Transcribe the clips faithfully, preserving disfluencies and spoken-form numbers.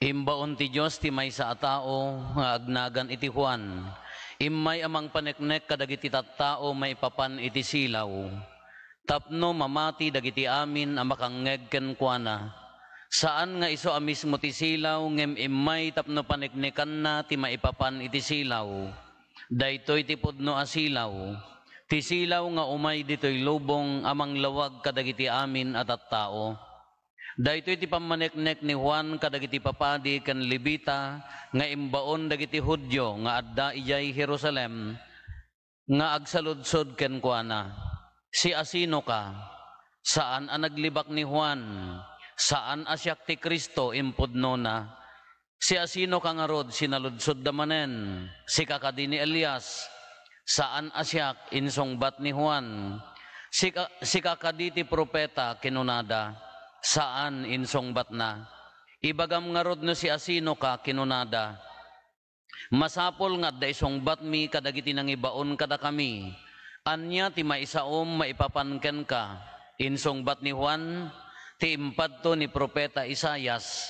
Imbaon ti Dios ti maysa a tao nga agnagan iti Juan. Immay a mangpaneknek kadagiti tattao maipapan iti silaw, tapno mamati dagiti amin a makangngeg kenkuana. Saan nga isu a mismo ti silaw, ngem immay tapno paneknekanna ti maipapan iti silaw. Daytoy ti pudno a silaw, ti silaw nga umay ditoy lubong a manglawag kadagiti amin a tattao. Daytoy ti pammaneknek ni Juan kadagiti papadi ken Levita nga imbaon dagiti Judio nga adda idiay Jerusalem, nga agsaludsod kenkuana, "Siasinoka? Saan a naglibak ni Juan? Saan a siak ti Cristo?" impudnona. "Siasinoka ngarud?" sinaludsodda manen. "Sika kadi ni Elias?" "Saan a siak," insungbat ni Juan. "Sika, sika kadi ti propeta?" kinunada. "Saan," insungbatna. "Ibagam ngarud no siasinoka," kinunada. "Masapul nga adda isungbatmi kadagiti nangibaon kadakami. Ania ti maisaom maipapan kenka?" insungbat ni Juan. "Ti impadto ni Profeta Isaias,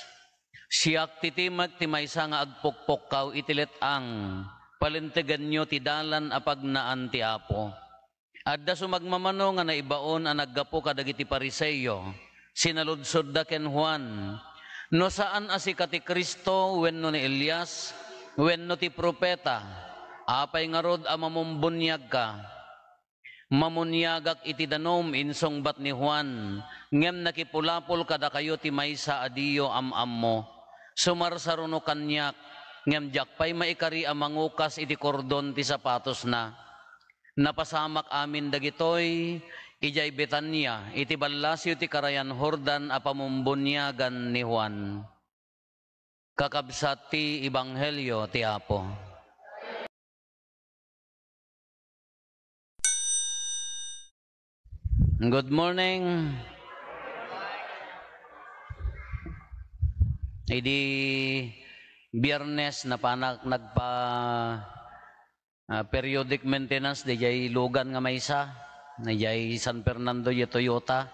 'Siak ti timek ti maysa nga agpukpukkaw iti let-ang. Palinteganyo ti dalan a pagnaan ti Apo.'" Adda sumagmamano nga naibaon a naggapu kadagiti Fariseo. Sinaludsodda ken Juan, "No saan a sika ti Cristo wenno ni Elias wenno ti profeta, apay ngarud a mamumbuniagka?" "Mamuniagak iti danum," insungbat ni Juan, "ngem nakipulapol kadakayo ti maysa a diyo am-ammo. Sumarsaruno kaniak, ngem diak pay maikari a mangukas iti kordon ti sapatosna." Napasamak amin dagitoy idiay Betania, iti ballasiw ti Karayan Jordan a pamumbuniagan ni Juan. Kakabsat ti Ebanghelio ti Apo. Good morning. Idi Biyernes, napanak nagpa ah, periodic maintenance, diay lugan nga maysa, diay San Fernando, diay Toyota.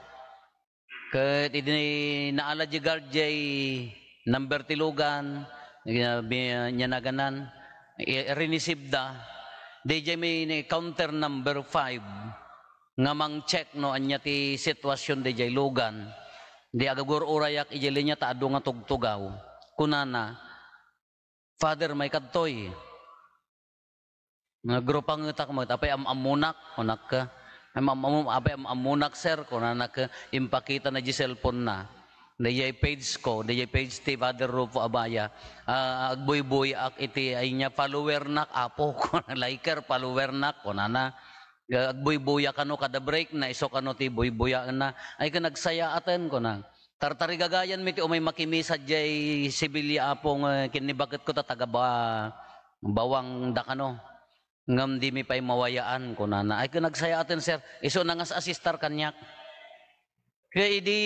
Ket idi naala diay guard diay number ti lugan, ah, bi-, nianaganan, i-, rinisibda, diay may ni counter number five nga mang-check no ania ti sitwasyon diay lugan. Di agagur-urayak idiay linya ta adu nga tugtugaw. Kunana, "Father, maikadtoy." Nagrupangetak met, "Apay am-ammonak?" kunak. "Am-, am-, apay am-ammonak, sir?" kunanak, impakitana diay cellphone-na. Diay page ko, diay page ti Father Rufo Abaya. Ah, agbuybuyak iti, ay niya, "Follower-nak, Apo." Kuna, "Liker, follower-nak," kunana. Agbuybuya kano kada break na, isu kano ti buybuyaenna. "Ay, ken nagsayaaten," kuna. "Tartarigagayanmi ti umay makimisa diay Sevilla, Apo, nga kinnibaketko ta taga Ba-, Bawang da kano. Ngem dimi pay mawayaan," kunana. "Ay, ken nagsayaaten, sir. Isu nangas-asistar kaniak." Kaya idi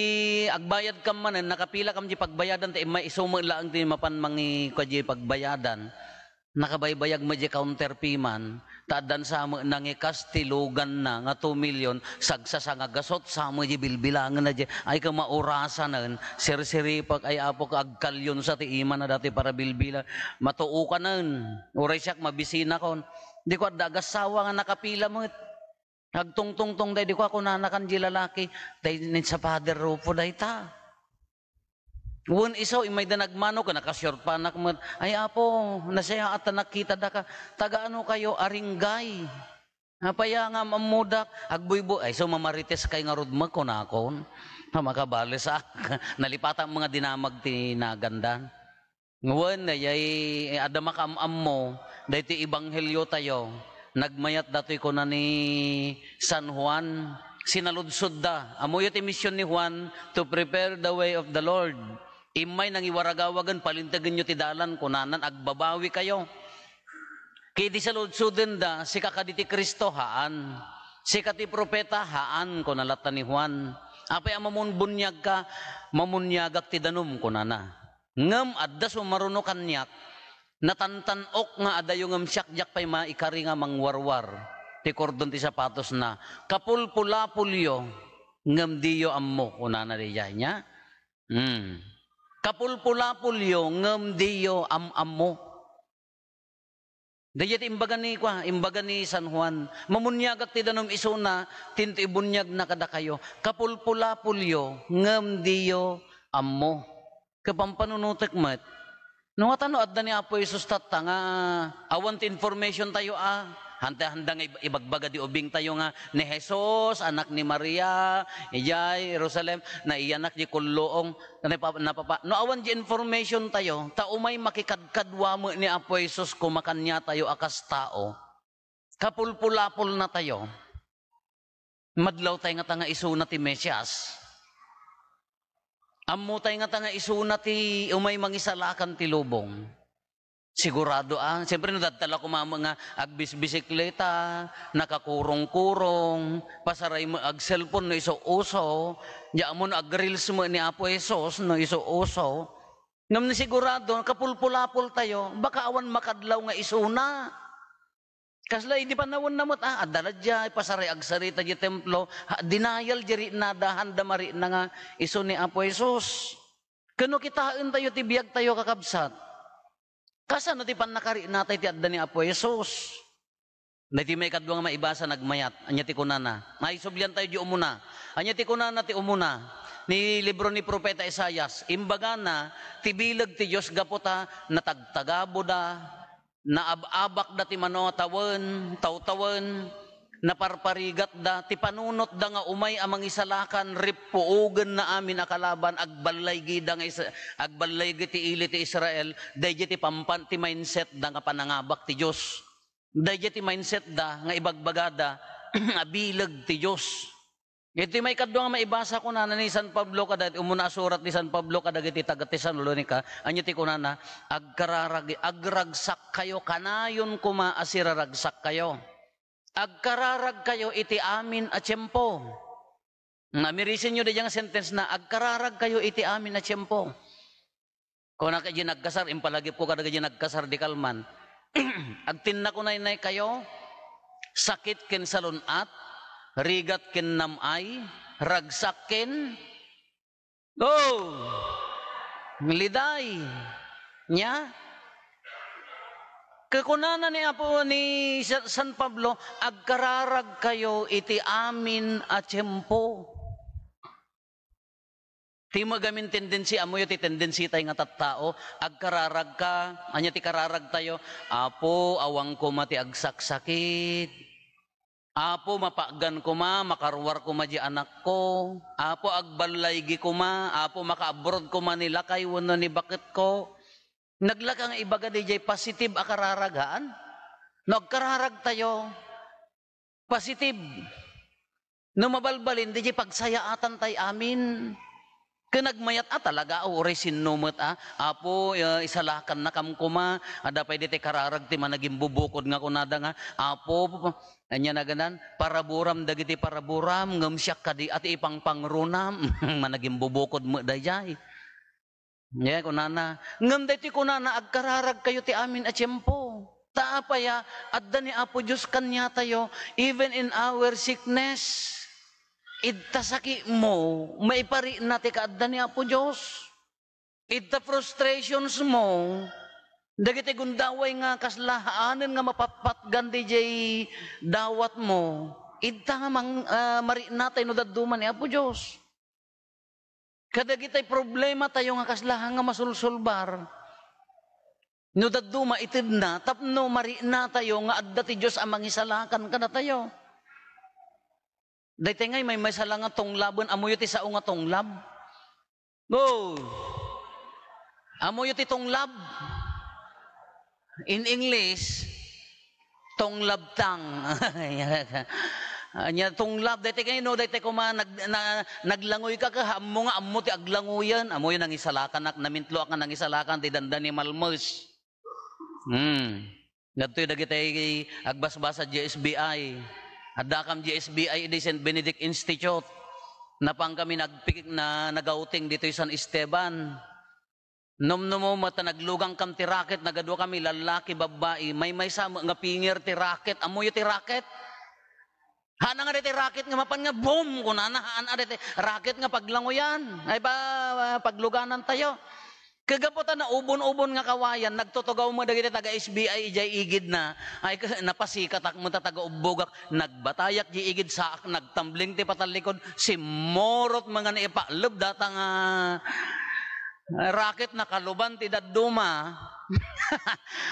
agbayadkam manen, nakapilakam diay pagbayadan, ta immay isu met laeng ti mapan mangi-, kua diay pagbayadan. Nakabaybayag met diay counter fee man, ta addan sa met nangikas ti luganna nga two million, sagsasanga gasut sa met diay bilbilangenna diay, ay, kamaurasanen, sirsiripek, ay, Apo, ka agkalyonsa ti imana dati para bilbilang, matuokanen, uray siak, mabisinakon. Di ko adda agassawa nga nakapila met. Agtungtungtong daydi, kua, kunana kan di lalaki, "Tay, ni sa Father Rufo dayta." Wen isu, immay da nagmano, ken nakasiurpanak met, "Ay, Apo, nasayaat ta nakitadaka. Taga ano kayo?" "Aringay." "Apay a nga am-ammodak?" "Agbuybuy." "Ay, isu, mamarites kay ngarud met," kunakon. Makabalesak. Nalipatak mga dinamag ti nagandan. Wen, dayay adda makaam-ammo, daytoy ebanghelio tayo, nagmayat datoy kuna ni San Juan, sinaludsodda. Ammoyo ti mision ni Juan, "To prepare the way of the Lord." Immay nangiwaragawagen, "Palintegenyo ti dalan," kunanan, "Agbabawi kayo." Ket idi saludsodenda, "Sika kadi ti Cristo?" "Haan." "Sika ti profeta?" "Haan," kuna latta ni Juan. "Apay a mamunbuniagka?" "Mamuniagak ti danum," kunana. Ngem adda sumaruno kaniak, natantan-ok nga adayo ngem siak diak pay maikari nga mangwarwar ti kordon ti sapatosna. "Kapulpulapolyo ngem diyo ammo," kunana daydiay nia. Hmm. Kapulpulapolyo, ngem diyo am-ammo. Daydiay ti imbaga ni, kua, imbaga ni San Juan, "Mamuniagak ti danum isuna, tinto ibuniagna kadakayo. Kapulpulapolyo, ngem diyo ammo." Kapampanunotek met. No, nga ta no adda ni Apo Jesus tatta nga awan ti information tayo a, handa, handa nga ib-, ibagbaga di ubing tayo nga ni Jesus, anak ni Maria, idiay Jerusalem, naiyanak di kulluong, Napapa-, napapa-, no awan di information tayo, ta umay makikadkadua met ni Apo Jesus koma kaniatayo a kas tao, kapulpulapolna tayo. Madlawtay ngata nga isuna ti Mesias. Ammotay ngata nga isuna ti umay mangisalakan ti lubong. Sigurado a. Siyempre, no dadta la koma met nga agbisbisikleta, nakakurong-kurong, pasaray met agselpon no isu uso, di ammo no agreels met ni Apo Jesus no isu uso. Ngem ni sigurado, kapulpulapol tayo, baka awan makadlaw nga isuna. Kasla idi panawenna met, ah, adda la diay, pasaray agsarita di templo, ha, denial di riknada, handa marikna nga isu ni Apo Jesus. Ken no kitaentayo ti biagtayo, kakabsat, kasano ti pannakarinnatay ti adda ni Apo Jesus? Daytoy maikadua nga maibasa, nagmayat. Ania ti kunana? Ay, subliantayo di umuna. Ania ti kunana ti umuna? Ni libro ni Propeta Isaias, imbagana, ti bileg ti Dios gapu ta natagtagaboda, naab-abakda ti mano a tawen, tawtawen, naparparigatda, ti panunotda nga umay a mangisalakan, rippuogenna amin a kalaban, agballaygida nga Is-, agballaygi ti ili ti Israel, daydiay ti pampan-, ti mindsetda nga panangabak ti Dios. Daydiay ti mindsetda nga ibagbagada a bileg ti Dios. Iti maikadua nga maibasa, kunana ni San Pablo kada, umuna a surat ni San Pablo kadagiti taga-Tesalonica, ania ti kunana? Agkararag-, agragsak kayo, kanayon koma a siraragsak kayo. Agkararag kayo iti amin a tiempo. Nga, mirisenyo daydiay nga sentence na, agkararag kayo iti amin a tiempo. Kuna kadi nagkasar, impalagipko kadagiti nagkasar di kalman. Agtinnako naynay kayo, sakit ken salun-at, rigat ken nam-ay, ragsak ken, oh, liday. Nia? Kakunana ni Apo, ni Sa-, San Pablo, "Agkararag kayo iti amin a tiempo." Ti magamin tendency, ammoyo ti tendency tay nga tattao, agkararag ka, ania ti kararag tayo? "Apo, awan koma ti agsaksakit. Apo, mapagan koma, makaruar koma di anakko. Apo, agballaygi koma. Apo, maka-abroad koma ni lakay wenno ni baketko." Naglaka nga ibaga diay positive a kararagaan. No agkararag tayo, positive. No mabalbalin, diay pagsayaatan tay amin. Ken nagmayat a talaga, uray sinno met a, "Apo, eh, isalakannakam koma, adda pay diay kararag ti managimbubukod nga kunada nga, 'Apo, ania naganan, paraburam dagiti paraburam, ngem siak kadi a ti ipangpangrunam.'" Managimbubukod met daydiay. Nia, kunana, ngem daytoy kunana, "Agkararag kayo ti amin a tiempo." Ta apay a, adda ni Apo Dios kaniatayo, even in our sickness. Idta sakitmo, maiparikna ti kaadda ni Apo Dios. Idta frustrations mo, dagiti gundaway nga kasla haanen nga mapatpatgan diay dawatmo, idta nga mang-, ah, mariknatay no dadduma ni Apo Dios. Kadagiti problematayo nga kasla nga masulsulbar, no dadduma, itedna tapno mariknatayo nga adda ti Dios a mangisalakan kadatayo. Daytoy ngay maymaysa la nga tunglaben, ammoyo ti sao nga tunglab? Go! Ammoyo ti tunglab? In English, tunglab tang. Ania, tunglab, daytoy kayno, daytoy koma, nag-, na-, naglangoy ka, ka, ammo nga, ammo ti aglangoyen, ammoyo nangisalakan, namintloak nga nangisalakan, ti dandani malmes. Hmm. Ngadtoy dagiti agbasbasa diay S B I. Addakam diay S B I idi Saint Benedict Institute. Napan kami nagpik-, na, nagouting ditoy San Esteban. Numnumom met ta naglugangkam ti raket, nagaduakami, lallaki, babbai, maymaysa met nga pinger ti raket. Ammoyo ti raket? Haanna nga daytoy raket nga mapan nga boom, kunana, haanna daytoy raket nga paglangoyan. Ay, pa-, pagluganantayo. Kagapu ta naubon-ubon nga kawayan, nagtutugaw met dagiti taga-S B I idiay igidna. Ay, ka-, napasikatak met ta taga-ubbogak. Nagbatayak diay igid, saak nagtambling ti patallikod. Simmurot met nga naipaleb data nga raket, nakaluban ti dadduma.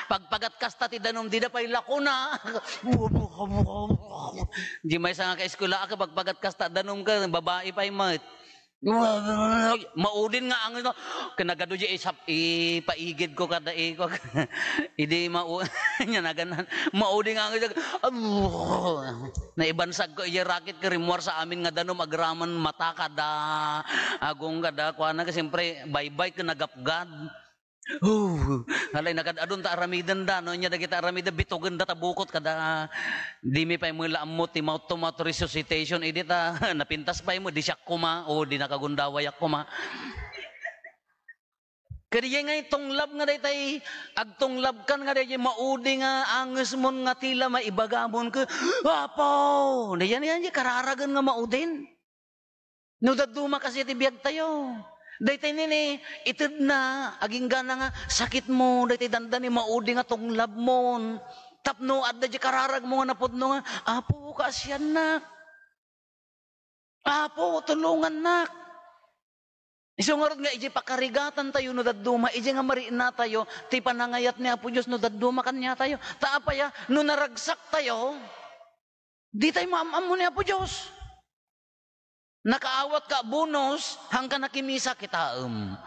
Pagpagat kasta ti danum, dida pay lakona. Di maysa nga kaeskwelaak, pagpagat kasta danum ka, babai pay met. Maudin nga angis, no? Kinagadu di isap-, ipaigid ko kada iko. Idi mau-, nya naganan. Maudin nga angis, naibansag ko iya raket, karimmuar sa amin nga danum, agraman mata kada, agong kada, kuana ka, siyempre, baybay, kinagapgad. Oh, alay, nagad-adun ta aramiden da, no? Nya dagita aramiden, bitugen da ta bukot kada, di mi pay mula ammo ti mouth to mouth resuscitation, idi ta napintas pay mo, di siak kuma, o di nakagundawayak kuma. Kadi ngay tunglab nga daytay, agtunglab kan nga daytay maudi nga angesmon nga tila maibagamon ke, Apo! Dayan, yan, yan, kararagen nga maudin. No dadduma kasi ti biag tayo. Daytay nini, itedna, aginggana nga sakitmo, daytay dandani maudi nga tunglabmon. Tapno adda di kararagmo nga napudno nga, Apo, kaasiannak. Apo, tulungannak. Isu ngarud nga iti pakarigatan tayo no dadduma, iti nga marikna tayo, ti panangayat ni Apo Dios no dadduma kaniatayo. Ta apaya, no naragsak tayo, di tayo maam-ammo ni Apo Dios. Nakaawat ka bonus, hangka nakimisa kitaem.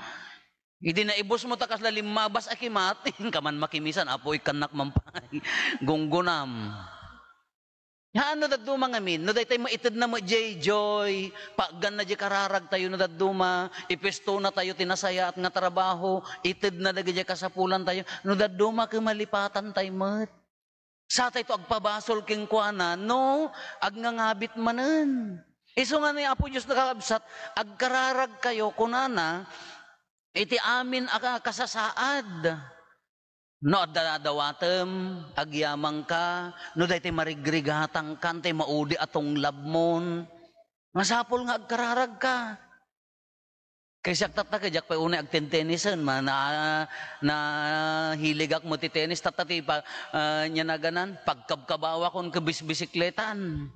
Idi naibus mo ta kasla limmabas a kimat, ka man makimisan, Apo, ikkannak man pay. Gunggunam. Haan no dadduma ngamin, no daytay maitedna met jay joy, paagganna jay kararag tayo no dadduma, ipuestona tayo ti nasayaat nga trabaho, itedna dagijay kasapulan tayo, no dadduma ket malipatan tayo met. Satay to agpabasol kenkuana no agngangabit manen. Isu nga ni Apo Dios nakakabsat, agkararag kayo, kunana, iti amin a ka-, kasasaad. No adda dawatem, agyamangka, no daytoy marigrigatangka, tay maudi a tunglabmon, masapul nga agkararagka. Kay siak tatta, kay diak pay unay agtentenisen, ma-, na-, nahiligak met ti tennis, tatta ti pa-, ah, nia naganan, pagkabkabawakon ket bisbisikletan.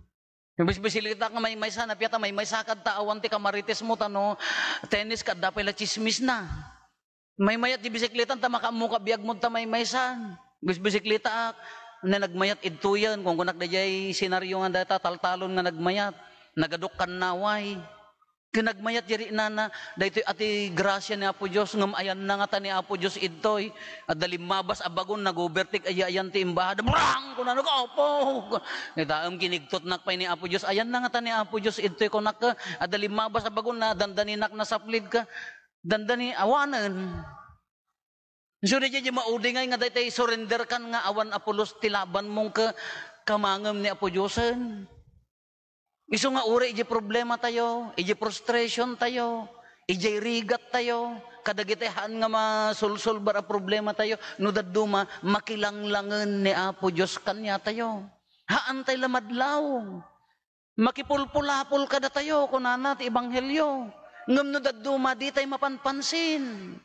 Yung bisbisikletak nga maymaysan, apia ta maymaysa kadta awan ti kamarites mo, ta no tennis kadda pay la tsismis na. Maymayat ti bisikletan ta makaammo ka biag mo ta maymaysan. Bisbisikletaak, na nagmayat idtoyen, kunkunak dayjay senaryo nga dayta, taltalon nga nagmayat. Nagadok kannaway. Ken nagmayat di riknana, daytoy a ti grasia ni Apo Dios, ngem ayanna ngata ni Apo Dios idtoy. Adda limmabas a bagon, nag-overtake, aya-ayan ti imbahada. Brang! Kunana, Apo! Kitaem, kinigtotnak pay ni Apo Dios. Ayanna ngata ni Apo Dios idtoy, kunak, adda limmabas a bagon, na dandaninak nasaplid ka. Dandani, awanen. So, di, di, di maudi ngay nga daytay surrender kan nga awan a pulos ti laban mong ka-, kamangem ni Apo Diosen. Isu nga uri iti problema tayo, iti frustration tayo, iti rigat tayo, kadagiti haan nga masulsulbar a problema tayo, no dadduma, makilanglangen ni Apo Dios kaniatayo. Haan tay la madlaw. Makipulpulapol kadatayo, kunana ti ebanghelio. Ngem no dadduma, ditay mapanpansin.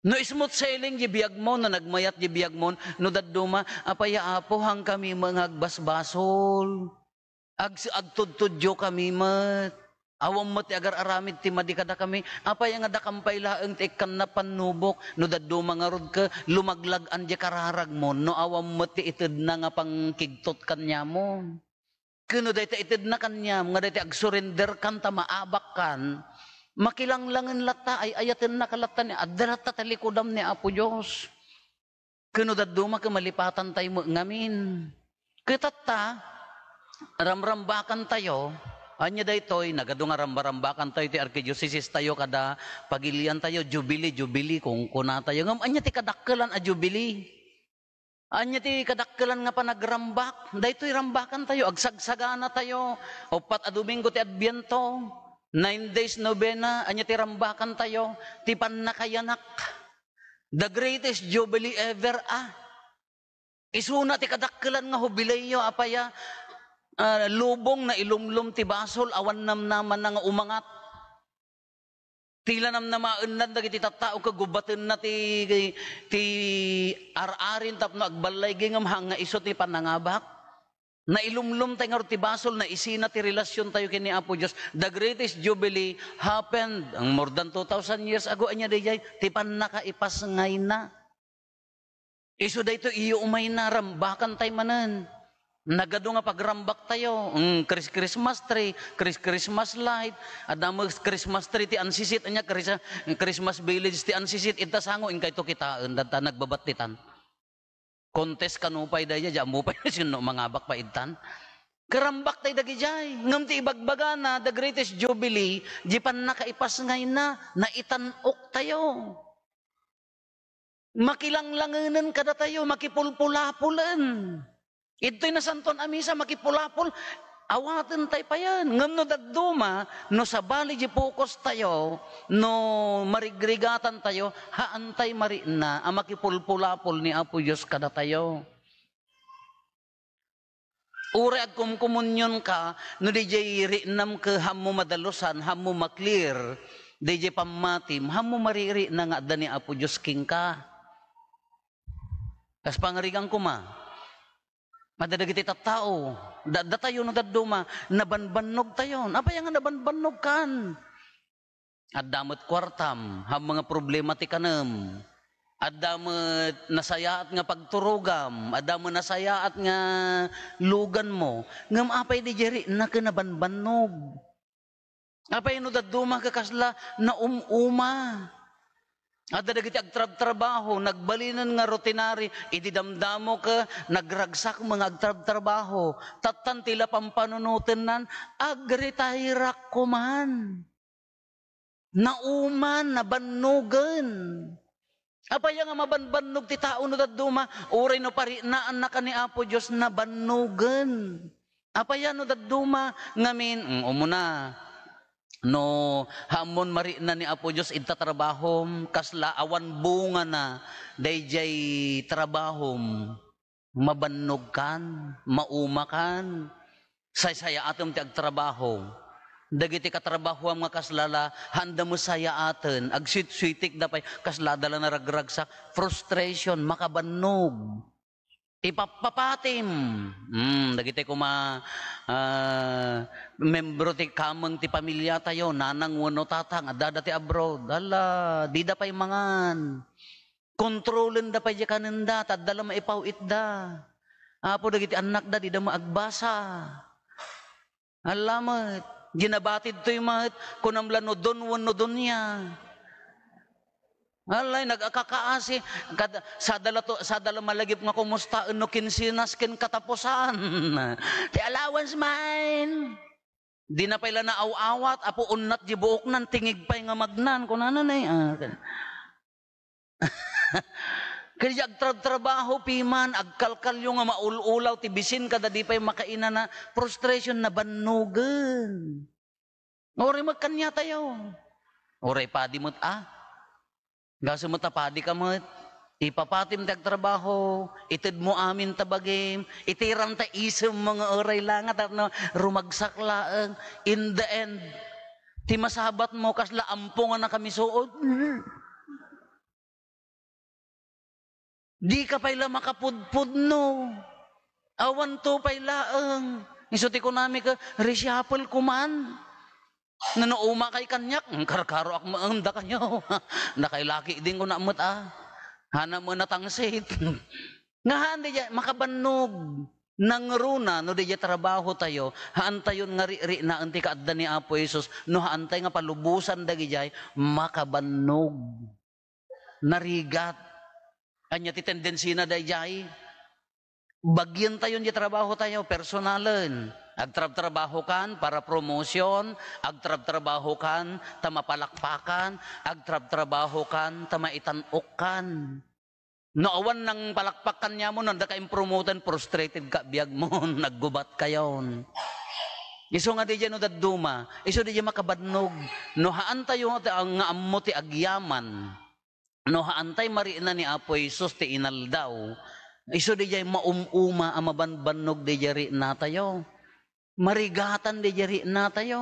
No smooth sailing di biagmo, no nagmayat di biagmo, no dadduma, apay a Apo, hangkami met nga agbasbasol. Ag-, agtudtudyo kami met. Awan met ti agar-aramid ti madi kadakami. Apay nga dakam pay laeng ti ikkanna pannubok, no dadduma ngarud ket lumaglag-an di kararagmo, no awan met ti itedna nga pangkigtot kaniamon. Ken no dayta itedna kaniam nga dayta agsurrender kan ta maabak kan, makilanglangen latta, ay-ayatenna ka latta ni adda latta ta likudam ni Apo Dios. Ken no dadduma ket malipatan tayo met ngamin. Ket tatta, ramrambakan tayo, ania daytoy, nagadu nga rambarambakan tayo ti arkidiosesis tayo kada pagilian tayo, jubilee, jubilee, kunkuna tayo. Ngem ania ti kadakkelan a jubilee? Ania ti kadakkelan nga panagrambak? Daytoy rambakan tayo, agsagsagana tayo. Uppat a Domingo ti Adbiento, nine days novena, ania ti rambakan tayo? Ti pannakayanak. The greatest jubilee ever, ah. Isuna ti kadakkelan nga hubileyo, apay a, ah, lubong na ilumlom ti basol, awan namnamana nga umangat. Ti la namnamaenna dagiti tattao ket gubatenna ti, ti ar-arin tapno agballaygi ngem haan nga isu ti panangabak. Nailumlom tay ngarud ti basol, naisina ti relasion tayo ken ni Apo Dios. The greatest jubilee happened, ang more than two thousand years ago, ania daydiay? Ti pannakaipasngayna. Isu daytoy iyo umayna, rambakan tay manen. Nagadu nga pagrambak tayo, mm, Chris-, Christmas tree, Chris-, Christmas light, adda met Christmas tree ti ansisit, ania, Chris-, Christmas village ti ansisit, ita sango, inkayto kitaen, data nagbabattitan. Contest kano pay daydiay, di ammo pay sinno mangabak pay ittan. Karambak tay dagidiay, ngem ti ibagbagana, the greatest jubilee, di pannakaipasngayna, naitan-ok tayo. Makilanglangenen kadatayo, makipulpulapulen. Idtoy nasantoan a misa, makipulapul, awaten tay payen. Ngem no dadduma, no sabali di focus tayo, no marigrigatan tayo, haan tay marikna a makipulpulapul ni Apo Dios kadatayo. Uray agkumkumunionka, no didiay riknam ket haanmo madalusan, haanmo ma-clear, didiay pammatim, haanmo maririkna nga adda ni Apo Dios kenka. Kas pangarigan koma, adda dagiti tattao, da-, datayo no dadduma, nabanbannog tayon. Apay nga nabanbannog kan? Adda met kuartam, haan nga problema ti kanem. Adda met nasayaat nga pagturogam, adda met nasayaat nga luganmo. Ngem apay didiay rikna ket nabanbannog? Apay no dadduma ket kasla naum-uma? Adda dagiti agtrabtrabaho, nagbalinen nga routinary, idi damdamo ket nagragsak met nga agtrabtrabaho, tattan ti la pampanunotennan, agretairak koman. Nauman, nabannogen. Apay nga mabanbannog ti tao no dadduma? Uray no pariknaannaka ni Apo Dios, nabannogen. Apay no dadduma ngamin? Mm, umuna, no haanmon marikna ni Apo Dios ita trabahom, kasla awan bungana daydiay trabahom. Mabannogkan, maumakan, saysayaatem ti agtrabaho. Dagiti katrabahoam nga kasla la, haanda met sayaaten, agsuitsuytikda pay, kasla adda la naragragsak, frustration, makabannog. Ipappapatim. Hmm, dagiti koma, ah, membro ti kameng ti pamiliatayo, nanang wenno tatang, adda ti abroad. Hala, dida pay mangan. Kontrolenda pay diay kanenda, ta adda la maipaw-itda. Apo, dagiti annakda, dida met agbasa. Alla met, ginabatid toy met, kunam la no don wenno donia. Allay, nagakakaasi. Kad-, sada la to, sada la malagip nga kumustaen no kinsenas ken katapusan. Ti allowance man. Dina pay la naaw-awat, apo, unnat di buoknan, tingig pay nga magnan, kunana nay, ah. Ket diay agtrabtrabaho piman, agkalkalyo nga maul-ulaw ti bisin kada di pay makainana, frustration, nabannogen. Uray met kaniatayo. Uray padi met a. Gasu met a padi ka met. Ipapatim ti agtrabaho, itedmo amin ta bagim, itiram ta isemmo nga uray la nga tapno rumagsak laeng. In the end, ti masabatmo, kasla ampo nga nakamisuot. Dika pay la makapudpudno. Awanto pay laeng. Isu ti kunami ket, reshuffle koman. No, no umakay kaniak, mm, karkaroak met dakayo. Dakay laki din ko na met, ah. Hana mo natangsit. Nga haan diay makabannog. Nangruna, no diay trabaho tayo, haan tayon nga riknaen ti kaadda ni Apo Jesus, no haan tay nga palubosan dagidiay makabannog. Narigat. Ania ti tendensina daydiay? Bagientayon diay trabaho tayo, personalen. Agtrabtrabaho kan para promotion, agtrabtrabaho kan ta mapalakpakan, agtrabtrabaho kan ta maitan-ok kan. No awan nang palakpak kaniamo, no adda ka impromoten, frustrated ka, biag mo, naggubat kayon. Isu nga diay no dadduma, isu diay makabannog. No haan tayo nga, nga ammo ti agyaman, no haan tay marikna ni Apo Jesus ti inaldaw, isu diay maum-uma a mabanbannog diay rikna tayo. Marigatan diay rikna tayo.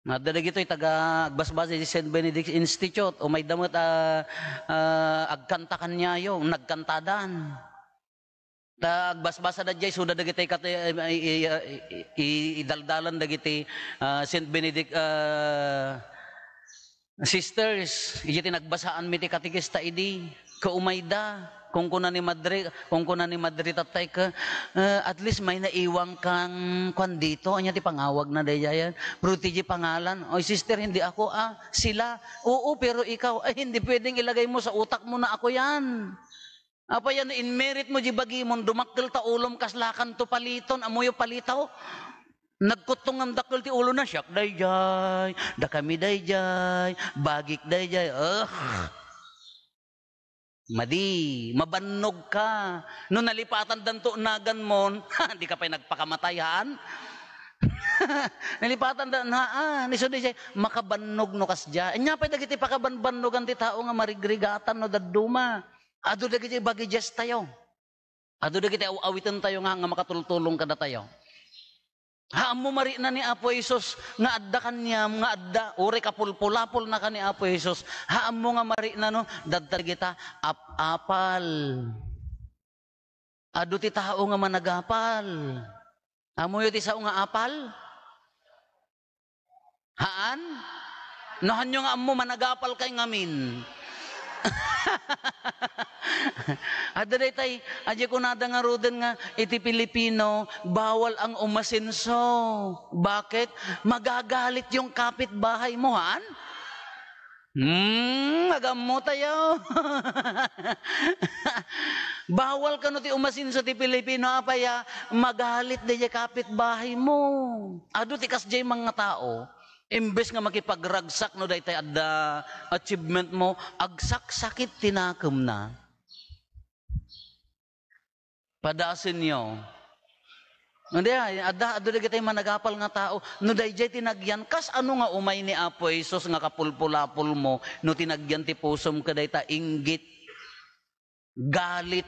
Adda dagitoy taga agbasbasa iti Saint Benedict Institute, umayda met a, a, agkanta kaniayo, nagkantadan. Ta agbasbasa daydiay, isuda dagiti kat-, i-, i-, i-, i-, idaldalan dagiti, a, Saint Benedict, a, sisters, idiay ti nagbasaanmi ti katekista idi, ket umayda, kunkuna ni Madre, kunkuna ni Madre Tatay ket, "Eh, at least may naiwan kang kwan dito, ania ti pangawagna daydiay? Pero ti pangalan, oy sister, hindi ako, ah, sila." "Oo, pero ikaw." "Ay, hindi pwedeng ilagay mo sa utak mo na ako yan." Apay a no inmerit mo di bagimon, dumakkel ta ulom, kaslakanto paliton, ammoyo palitaw? Nagkuttong ngem dakkel ti ulona, "Siak daydiay, dakami daydiay, bagik daydiay." Ugh. Madi, mabannog ka. No nalipatan danto naganmon, ha, di ka pay nagpakamatay, haan? Nalipatan da, haan, isu daydiay, makabannog no kasdiay. Ania pay dagiti pakabanbannogan ti tao nga marigrigatan no dadduma? Adu dagiti bagidjestayo. Adu dagiti aw-awitentayo nga, nga makatultulong kadatayo. Haammo marikna ni Apo Jesus nga adda kaniam, nga adda, uray kapulpulapolnaka ni Apo Jesus. Haammo nga marikna no, dadta dagita ap-apal. Adu ti tao nga managapal. Ammoyo ti sao nga apal? Haan? No haanyo nga ammo, managapal kay ngamin. Adda daytay, adi kunada ngaruden nga iti Pilipino, bawal ang umasenso. Bakit? Magagalit yung kapitbahay mo, haan? Hmm, agammo tayo. Bawal kano ti umasenso ti Pilipino, apay a, magalit daydiay kapitbahay mo. Adu ti kasdiay manga tao, imbes nga makipagragsak no daytay adda achievement mo, agsaksakit ti nakemna. Padasenyo. Ania, adda, adda dagiti managapal nga tao. No daydiay ti nagyan, kasano nga umay ni Apo Jesus nga kapulpulapol mo no ti nagyan ti pusom kadayta inggit, galit.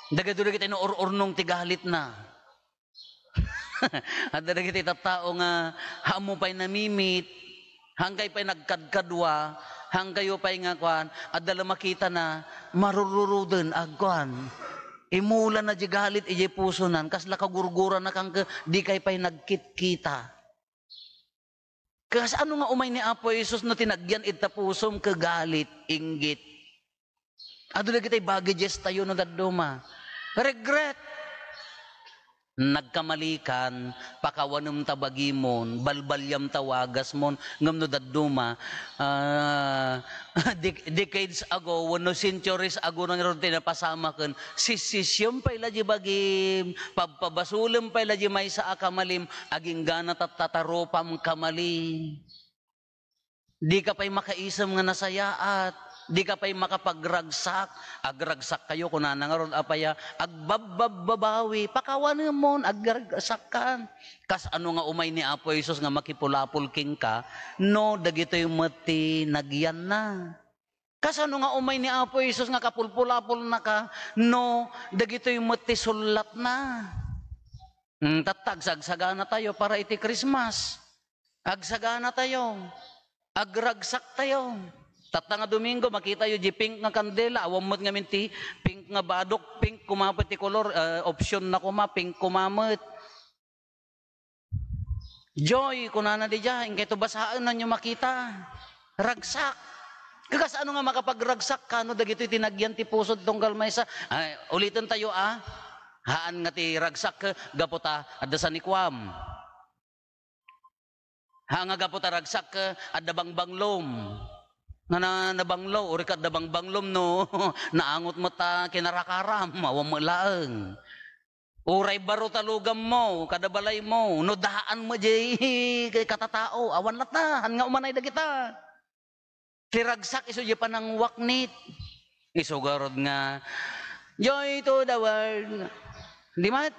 Dagadu dagiti no ur-urnong ti galitna. Adda dagiti tattao nga haammo pay namimit, hangkay pay nagkadkadua, hangkayo pay nga kuan, adda la makitana, marururuden, agkuan. Imulana di galit idiay pusonan, kasla kagurgurana kangke, dikay pay nagkitkita. Kasano nga umay ni Apo Jesus no tinagyan ita pusom ket galit, inggit? Adu dagiti bagidjestayo no dadduma. Regret. Nagkamalikan, pakawanem ta bagimon, balbaliam ta wagasmon, ngem no dadduma, ah, dec-, decades ago, wenno centuries ago na ngarud ti napasamaken, sisisyem pay la di bagim, pabpabasolem pay la di maysa a kamalim, aginggana tatta ta rupam kamali. Dika pay makaisem nga nasayaat, dika pay makapagragsak. Agragsak kayo, kunana ngarud, apay a, agbabbabawi, pakawanemon, agragsak kan. Kasano nga umay ni Apo Jesus nga makipulapol kenka, no dagitoy met ti nagyanna? Kasano nga umay ni Apo Jesus nga kapulpulapolnaka, no dagitoy met ti sullatna? Hmm, tatta, agsagsaganatayo para iti Christmas. Agsaganatayo. Agragsaktayo. Tatta nga Domingo, makitayo di pink nga kandila. Awan met ngamin ti pink nga badok. Pink koma pay ti kolor, eh, option na koma, pink koma met. Joy, kunana diay, inkay to basaen, nanyo makita. Ragsak. Kasano nga makapagragsak kano dagitoy tinagyan ti puso ti tunggal maysa? Ay, uliten tayo, ah. Haan nga ti ragsak, gapu ta adda sanikuam. Ha, nga gapu ta ragsak, adda bangbanglom. Nga na, nabanglo, uri ka adda bangbanglom, no, naangot met ta kinarakaram, awan met laeng. Uray baro ta lugammo, kada balaymo, no daan mo diay katatao, awan latta, haan nga umanay dagita. Ti ragsak isu diay panangwaknit. Isu garud nga, "Joy to the world." Di met?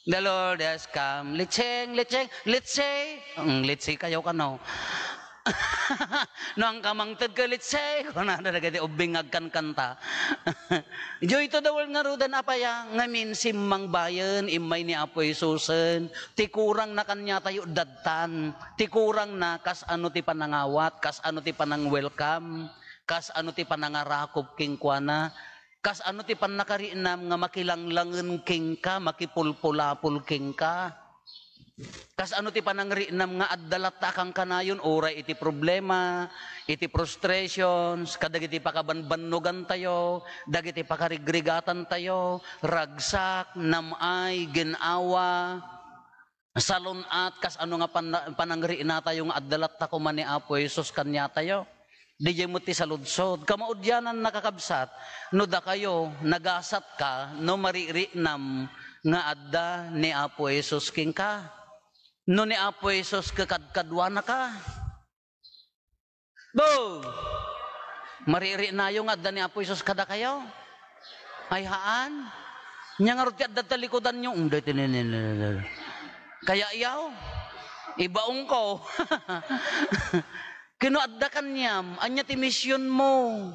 "The Lord has come." Litseng, litseng, litsi. Mm, litsi kayo kano. No, angka mangted ket litsek, kunana dagiti ubbing nga agkankanta. Joy to the world ngaruden, apay a? Ngamin, simmangbayen, immay ni Apo Jesusen. Ti kurangna kaniatayo, dadtan. Ti kurangna, kas ano ti panangawat, kas ano ti panang-welcome, kas ano ti panangarakop kenkuana, kas ano ti pannakariinam nga makilanglangen kenka, makipulpulapol kenka. Kas ano ti panangriinam nga adda latta a kankanayon, uray iti problema, iti frustrations, kadagiti pakabanbannugantayo, dagiti pakarigrigatantayo, ragsak, nam-ay, gin-awa, salun-at, kas ano nga panna-, panangriinatayo nga adda latta koma ni Apo Jesus kaniatayo. Didiay met ti saludsod. Kamaudianan, nakakabsat, no dakayo, nagasatka no maririinam nga adda ni Apo Jesus kenka. No ni Apo Jesus kakadkaduanaka. Bo! Maririinayo nga adda ni Apo Jesus kadakayo? Ay, haan? Nia ngarud ti adda ta likudanyo? Unda ti nini-, kaya yaw? Ibaongko. Ken no adda kaniam, ania ti misionmo?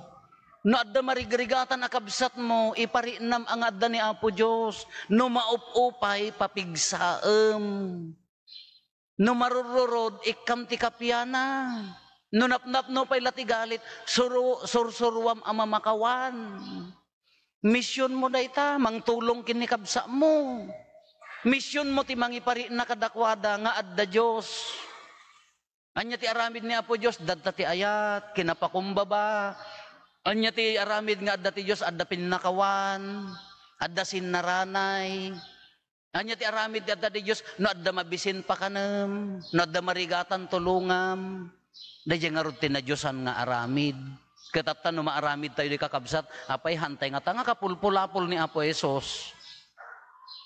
No adda marigrigatan a kabsatmo, ipariinam a nga adda ni Apo Dios. No maup-upay, papigsaem. No marururod, ikkam ti kapiana. No napnapno pay la ti galit, suru-, sursuruam a mamakawan. Misionmo dayta, mangtulong ken ni kabsatmo. Misionmo ti mangipariinna kadakuada nga adda Dios. Ania ti aramid ni Apo Dios? Dadta ti ayat, kinapakumbaba. Ania ti aramid nga adda ti Dios? Adda pinnakawan, adda sinnaranay. Ania ti aramid ti adda ti Dios? No adda mabisin, pakanem. No adda marigatan, tulongam. Daydiay ngarud ti nadiosan nga aramid. Ket atta no maaramid tayo di, kakabsat, apay, haantay ngata nga kapulpulapol ni Apo Jesus.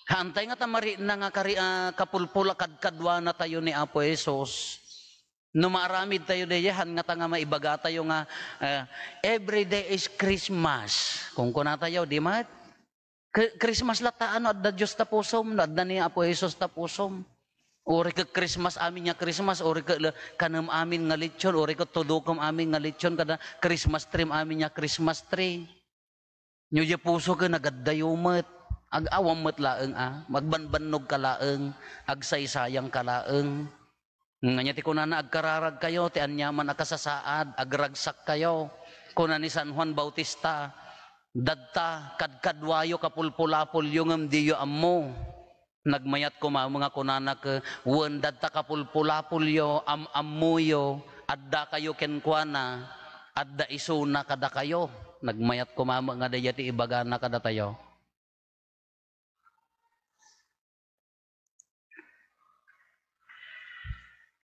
Haantay ngata mariinna nga kari-, ah, kapulpula-, kadkaduanatayo ni Apo Jesus. No maaramid tayo daydiay, haan ngata nga maibagatayo nga, ah, "Every day is Christmas." Kunkunatayo, di met? Kri-, Christmas latta no adda Dios ta pusom, no adda ni Apo Jesus ta pusom. Uray ket Christmas amin nga Christmas, uray ket le-, kanem amin nga lechon, uray ket tudukem amin nga lechon, kada Christmas tree amin nga Christmas tree. Nyo diay puso ket nagaddayo met. Ag-awam met laeng a, magbanbannog ka laeng, agsaysayang ka laeng. Ngem ania ti kunana, agkararag kayo ti aniaman a kasasaad, agragsak kayo. Kuna ni San Juan Bautista, "Dadta, kadkaduayo, kapulpulapolyo, ngem diyo ammo." Nagmayat koma met nga kunana ke-, wen, "Dadta, kapulpulapolyo, am-ammoyo, addakayo kenkuana, adda isuna kadakayo." Nagmayat koma met nga daydiay ti ibagana kadatayo.